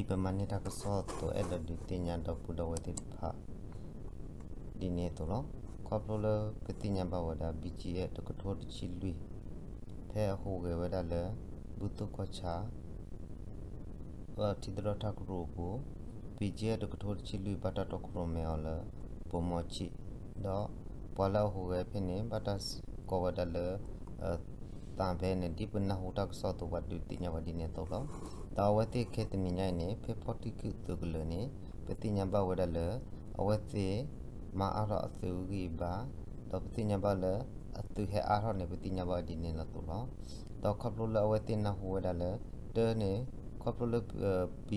ပမၤန့ၢ်တၢ်ကစီၣ်အသိး အဲၣ်ဒိးဒုးသ့ၣ်ညါဒီပုၢ်ဒီဝဲၢ်သ့ၣ်တဖၣ် ဒ်န့ၣ်အသိးလီၤ. ခီဖျိလၢပသ့ၣ်ညါဘၣ်ဝဲဒၣ် ဘံၣ်ကၠံၣ်အဲၣ် တကထိတဆံလွံၢ် ဖဲအဟူးဂဲၤဝဲဒၣ်လၢ ဘူၣ်သူၣ်ကီၢ်ဆၣ် ထံသရီၣ်ထၢ်ကရူၢ်အပူၤ, ဘံၣ်ကၠံၣ်အဲၣ် တကထိတဆံလွံၢ် ဘၣ်တၢ်တီခိၣ်ရိၣ်မဲအီၤလၢ ပိာ်မီၤဆံး, ဒီးပှၤလၢအဟူးဂဲၤဖဲန့ၣ် ဘၣ်တၢ်ကိးဝဲဒၣ်လၢ သးဘဲန့ၣ် ဒ်ပနၢ်ဟူတၢ်ကစီၣ်အသိး ပှၤဒုးသ့ၣ်ညါဝဲဒ်န့ၣ်အသိးလီၤ. ဒီးအဝဲသ့ၣ်ခဲတနံၤညါအံၤန့ၣ် ဖဲဖီထံခုၣ်သုးကလၢၤန့ၣ် ပသ့ၣ်ညါဘၣ်ဝဲဒၣ်လၢ အဝဲသ့ၣ်မၤအါထီၣ်အသုးဂံၢ်ဘါ, ဒီးပသ့ၣ်ညါဘၣ်လၢ အသုးဟဲအါထီၣ်န့ၣ် ပသ့ၣ်ညါဘၣ်ဝဲဒ်န့ၣ်လီၤအသိးလီၤ. ဒီးခီဖျိလၢအဝဲသ့ၣ်နၢ်ဟူဝဲဒၣ်လၢ တၢ်န့ၣ် ခီဖျိလၢ ပ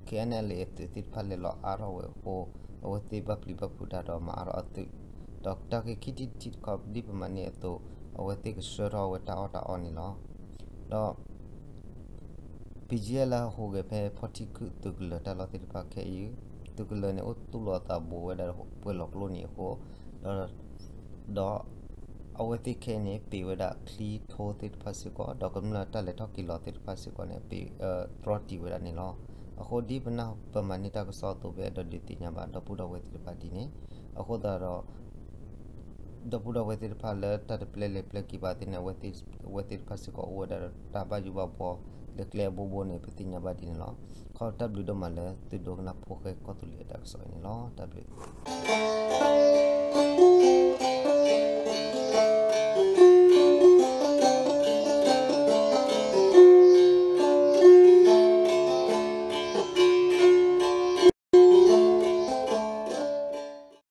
KNLA အသုးသ့ၣ်တဖၣ်လဲၤလီၤအါထီၣ်ဝဲအဃိ အဝဲသ့ၣ်ဘၣ်ပျံၤဘၣ်ဖုးတၢ်ဒီးမၤအါထီၣ်အသုး, ဒီးတၢ်ဂ့ၢ်ခံထံၣ်တထံၣ်တခီ ဒ်ပမၤန့ၢ်အသိး အဝဲသ့ၣ်ကဆှၢထီၣ်ဝဲတၢ်အီၣ်တၢ်အီန့ၣ်လီၤ. ဒီး ဘံၣ်ကၠံၣ်အဲၣ် လၢအဟူးဂဲၤဖဲဖီထံခုၣ်သုးကလၢၤတၢ်လီၢ်သ့ၣ်တဖၣ်ခဲအံၤ, သုးကလၢၤန့ၣ် အိၣ်သူၣ်လီၤအသးဘူးဝဲဒၣ်ပှဲၤလီၤကျိန့ၣ်အဃိ ဒီး ဒီးအဝဲသ့ၣ်ခဲအံၤန့ၣ် ပ့ၤဝဲဒၣ်ချံထိသ့ၣ်တဖၣ်စ့ၢ်ကီး ဒီးကမျၢၢ်တၢ်လဲၤထီၣ်က့ၤလီၤသ့ၣ်တဖၣ်စ့ၢ်ကီးန့ၣ် ပ့ၤ တြီတံာ်ဝဲဒၣ်န့ၣ်လီၤ. အဃိဒ်ပနၢ်ပမၤန့ၢ်တၢ်ကစီၣ်အသိး ပအဲၣ်ဒိးဒုးသ့ၣ်ညါဘၣ် ဒီပုၢ်ဒီဝဲၢ်သ့ၣ်တဖၣ်ဒ်န့ၣ်, အဃိသတးဒီး ဒီပုၢ်ဒီဝဲၢ်သ့ၣ်တဖၣ်လၢတၢ်တပျဲလဲၤပျဲက့ၤဘၣ်သ့ၣ်န့ၣ် အဝဲသ့ၣ်တဖၣ်စ့ၢ်ကီးအိၣ်ဝဲဒၣ်တၢ်ဘၣ်ယိၣ်ဘၣ်ဘှီလၢကျဲအဘိဘိန့ၣ် ပသ့ၣ်ညါဘၣ်ဒ်န့ၣ်လီၤ. ခီတၢ်ဘျုးဒိၣ်မးလၢသုဒိကနၣ်ဖိဃဲကီၢ်သူလ့ၤအတၢ်ကစီၣ်အံၤန့ၣ်လီၤ. တၢ်ဘျုး